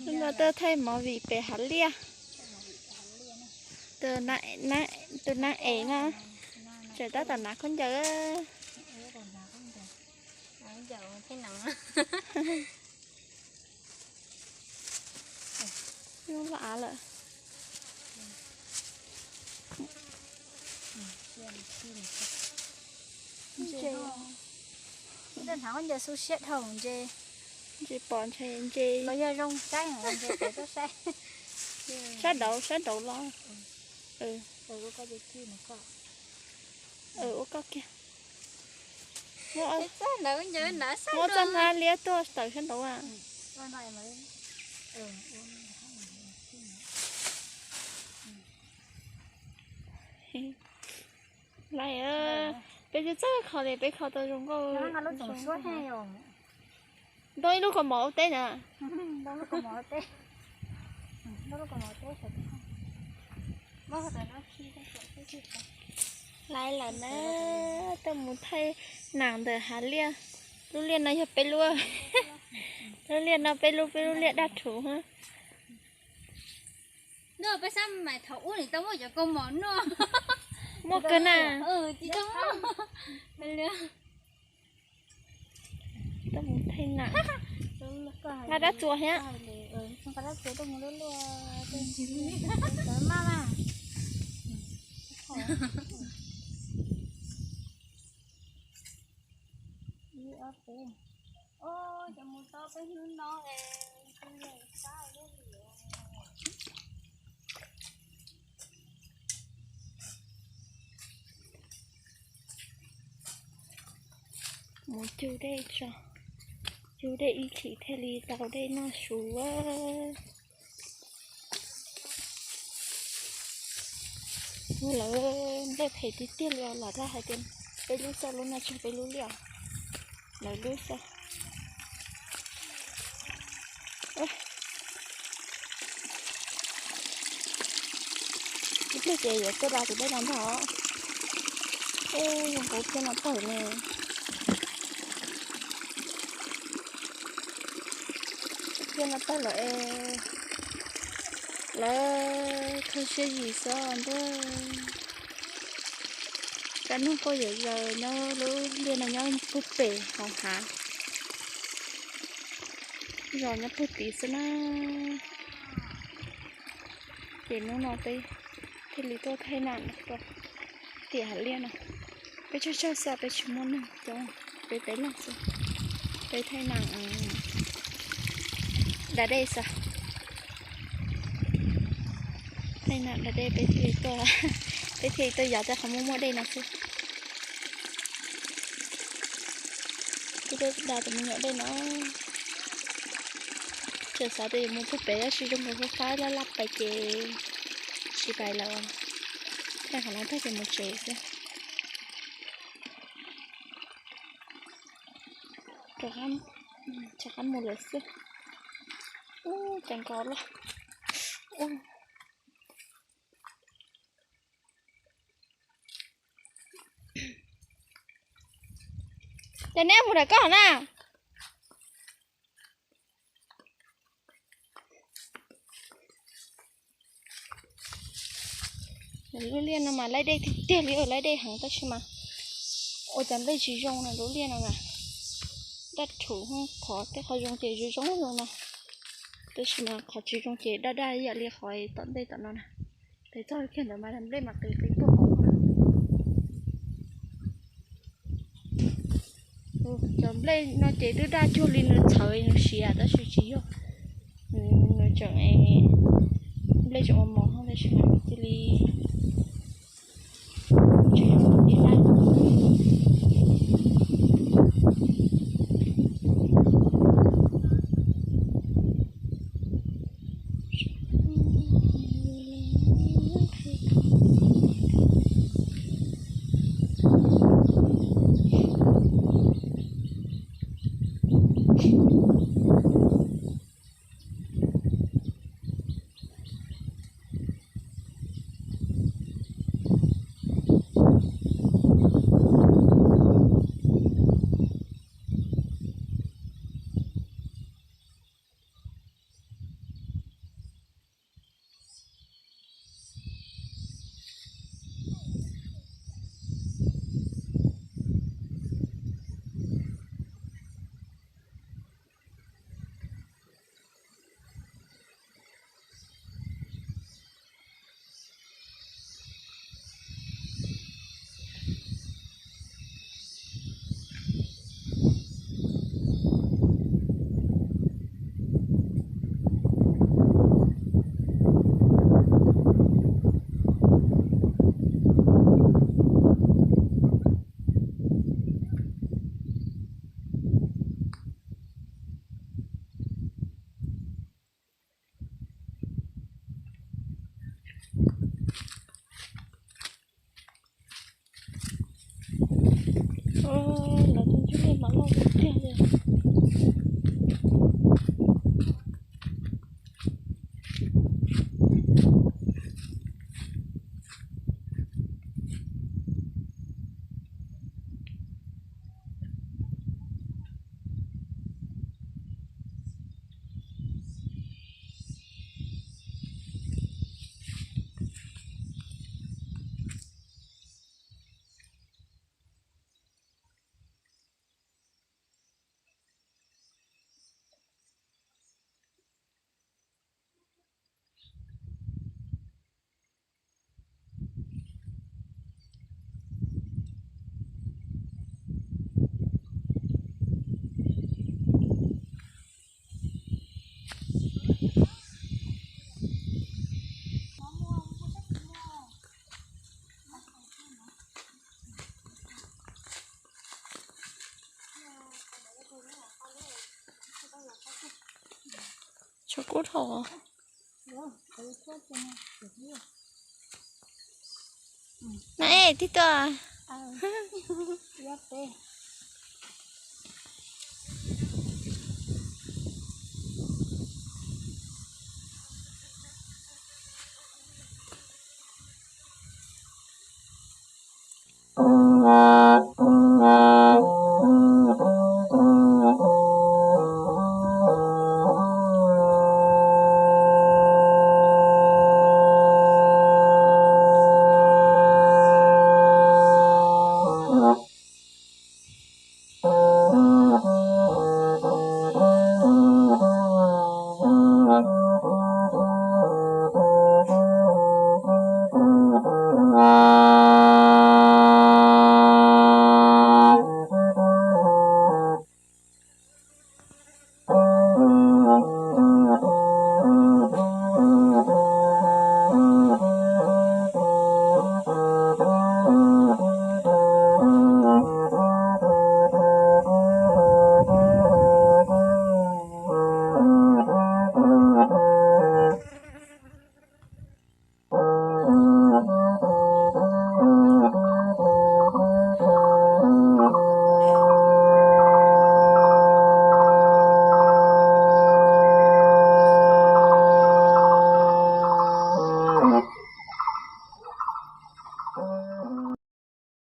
Hnub no tuaj thaij movie pem hav liaj. Tus, tus nab ev no tseem tab tom hnav khaub ncaws. Loj av lawm. Ntses, ntses pom ntses, ntses pom ntses, los yog zoo saib, sab nraud, sab nraud los. Ua koj kiag. Muab txoj hnab liab tuaj tawm sab nraud a. Laiv, peb twb txawj kho li, peb kho tau zoo nkauj. Ntoo ib lub kaus mom ua teb na. Laiv lawm na, tuaj mus thaij nam ntawm hav liaj. Lub liaj no yog peb lub, lub liaj no peb lub, peb lub liaj daj rhuv. Peb sab mas thaum ub nim tau muaj cov kaus mom no. Muaj kawg na. Tuaj mus thaij nam. Nqa dab txuas thiab. Mus cug dej tso, cug dej ib chim thiaj li tau dej noj su. Ua lawv nplej phem tiag tiag li os, lam rau hais tias peb lub xwb, lub no tsis yog peb lub li os, lawv lub xwb. Ib pliag ces yuav tuaj da tus dej no ntag. Ej, zoo nkaus thiaj no tawg ne. Thiaj no tawg lawm es lawv khaws siab yim xwb ntuj. Kaj nug quaj yam zaws nyob lub liaj no nyob puag pem hauv hav, zos nyob puag tid xwb na. Ces hnub no peb thiaj li tuaj thaij nam rau tiam hav liaj no. Peb tsawg tsawg xwb, peb tsis muaj neeg coob, peb peb leeg xwb. Peb thaij nam da dej xwb. Thaij nam da dej peb thiaj li tuaj, peb thiaj li tuaj yos tej qhov muaj muaj dej no xwb. Peb tuaj da tus me nyuam dej no. Tseem xav tias yuav mus puag pem tab sis zoo nkaus fab fab laj laj pais ces tsis pais lawm. Thaij qhov no tag ces mus tsev xwb. Rov qab mus lawm xwb. Ub, cas nkos loj. Ces neb mus nram koj na. Lub liaj no mas laib dej tiag tiag li, laib dej heev tab sis mas ua cas nplej tsis zoo na lub liaj no na. Daj rhuv, qhov tej qhov zoo ces zoo zoo zoo na, tab sis mas qhov tsis zoo ces daj daj ib yam li qhov tom ntej tom no na. Pem txog kiag ntawd mas nplej mas qis qis tuaj hauv. Cov nplej no ces twb daj cuag li nws txhawv nws siav tab sis tsis yog, nws tseem, nplej tseem ua mos tab sis mas cia li tsis yog daj. Tshav kub dhau. Na es tib tuaj.